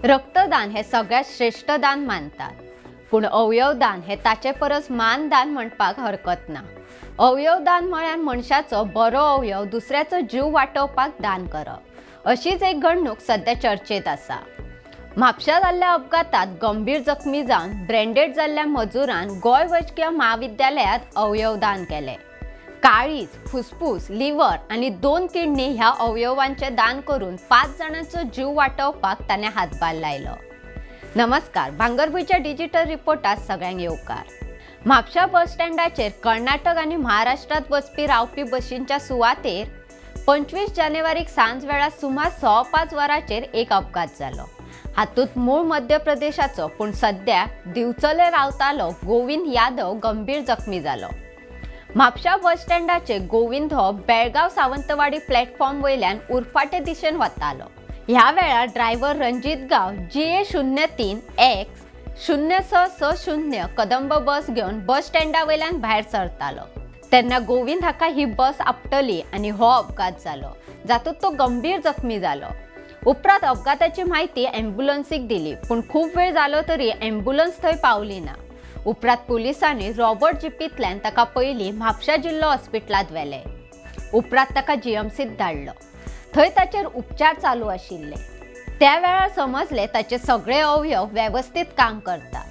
रक्तदान हे सगळ्यात श्रेष्ठ दान मानतात, पूण अवयवदान हे ताचे परस मानदान म्हणपाक हरकत ना। अवयवदान म्हळ्यार मनशाचो बरो अवयव दुसऱ्याचो जीव वाटोवपाक दान करप। अशीच एक घडणूक सद्या चर्चेत आसा। म्हापशा जाल्ल्या अपघातात गंभीर जखमी जावन ब्रेंडेड जाल्ल्या मजुरान गोंय वैजकीय म्हाविद्यालयांत अवयवदान केलें। काळीज, फुसफुस, लिव्हर आनी 2 किडनी ह्या अवयवांचे दान करून 5 जाणांचो जीव वाटोवपाक ताणें हातभार लायलो। नमस्कार, भांगरभूंयच्या डिजिटल रिपोर्टात सगळ्यांक येवकार। म्हापशा बस स्टँडाचेर कर्नाटक आनी महाराष्ट्रांत वचपी रावपी बशींच्या सुवातेर 25 जानेवारीक सांज वेळार सुमार 5:15 वरांचेर एक अपघात जालो। हातूंत मूळ मध्य प्रदेशाचो पूण सद्या दिवचले रावतालो गोविंद यादव गंभीर जखमी जालो। म्हापशा बस स्टँडाचे गोविंद हो बेळगांव सावंतवाडी प्लॅटफॉर्म वयल्यान उरफाटे दिशेन वतालो। ह्या वेळार ड्रायव्हर रणजीत गांव GA 03 X 0660 Kadamba बस घेवन बस स्टँडा वयल्यान भायर सरतालो तेन्ना गोविंद हाका ही बस आपटली आनी हो अपघात जालो, जातूंत तो गंभीर जखमी जालो। उपरांत अपघाताची म्हायती ॲम्ब्युलन्सीक दिली, पूण खूब वेळ जालो तरी ॲम्ब्युलन्स थंय पावली ना। उपरांत पुलिसांनी रॉबर्ट जिपींतल्यान ताका पयलीं म्हापशा जिल्लो हॉस्पिटलांत व्हेले। उपरांत ताका GMCत धाडलो, थंय ताचेर उपचार चालू आशिल्ले। त्या वेळार समजले ताचे सगळे अवयव वेवस्थीत काम करतात,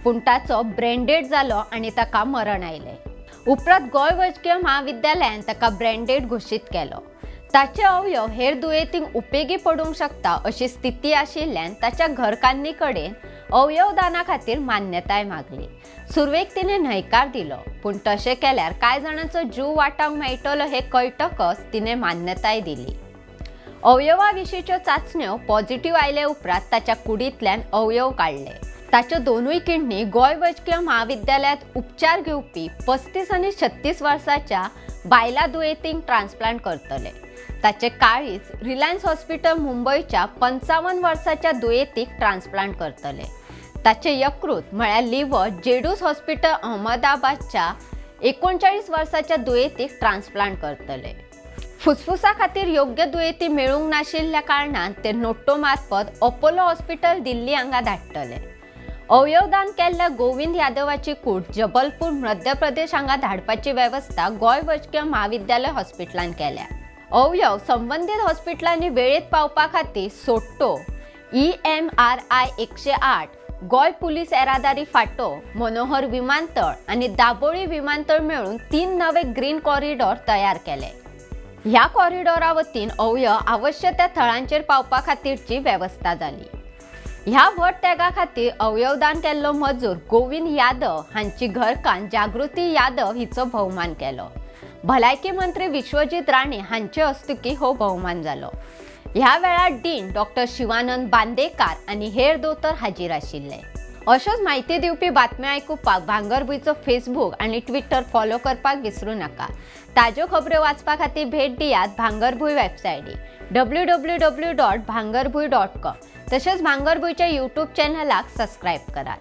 पूण ताचो ब्रेंडेड जालो आनी ताका मरण आयलें। उपरांत गोंय वैजकीय म्हाविद्यालयान ताका ब्रेंडेड घोशीत केलो। ताचे अवयव हेर दुयेंतींक उपेगी पडूंक शकता अशी स्थिती आशिल्ल्यान ताच्या घरकान्नी कडेन अवयवदाना खातीर मान्यताय मागली। सुरवेक तिणें न्हयकार दिलो, पूण तशें केल्यार कांय जाणांचो जीव वाटावंक मेळटलो हें कळटकच तिणें मान्यताय दिली। अवयवा विशींच्यो चांचण्यो पॉझिटिव्ह आयले उपरांत ताच्या कुडींतल्यान अवयव काडले। ताच्यो 2 किडनी गोंय वैजकीय म्हाविद्यालयांत उपचार घेवपी 35 आनी 36 वर्सांच्या बायलां दुयेंतींक ट्रान्सप्लांट करतले। ताचे काळीज रिलायन्स हॉस्पिटल मुंबयच्या 55 वर्सांच्या दुयेंतीक ट्रान्सप्लांट करतले। ताचे यकृत म्हळ्यार लिव्हर जेडूस हॉस्पिटल अहमदाबादच्या 39 वर्सांच्या दुयेंतीक ट्रान्सप्लांट करतले। फुसफुसा खातीर योग्य दुयेंती मेळूंक नाशिल्ल्या कारणान ते नोट्टो मार्फत अपोलो हॉस्पिटल दिल्ली हांगा धाडटले। अवयवदान केल्ल्या गोविंद यादवाची कूड जबलपूर मध्य प्रदेश हांगा धाडपाची वेवस्था गोंय वैजकीय म्हाविद्यालय हॉस्पिटलान केल्या। अवयव संबंदीत हॉस्पिटलांनी वेळेत पावपा खातीर सोट्टो, EMRI 108, Goa police येरादारी फांटो, मनोहर विमानतळ आनी दाबोळी विमानतळ मेळून 3 नवे ग्रीन कॉरिडॉर तयार केले। ह्या कॉरिडॉरा वतीन अवयव आवश्यक त्या थळांचेर पावपा खातीरची वेवस्था जाली। ह्या व्हड त्यागा खातीर अवयवदान केल्लो मजूर गोविंद यादव हांची घरकान्न जागृती यादव हिचो भोवमान केलो। भलायकी मंत्री विश्वजीत राणे हांचे हस्तुकी हो भोवमान जालो। ह्या वेळार डीन डॉक्टर शिवानंद बांदेकार आनी हेर दोतोर हाजीर आशिल्ले। अश्योच म्हायती दिवपी बातम्यो आयकुपाक भांगरभूंयचो फेसबूक आनी ट्विटर फॉलो करपाक विसरूं नाका। ताज्यो खबऱ्यो वाचपा खातीर भेट दियात भांगरभूंय वेबसायटीक www.bhangarbhuy.com। तशेंच भांगरभूंयच्या यूट्यूब चॅनलाक सबस्क्रायब करात।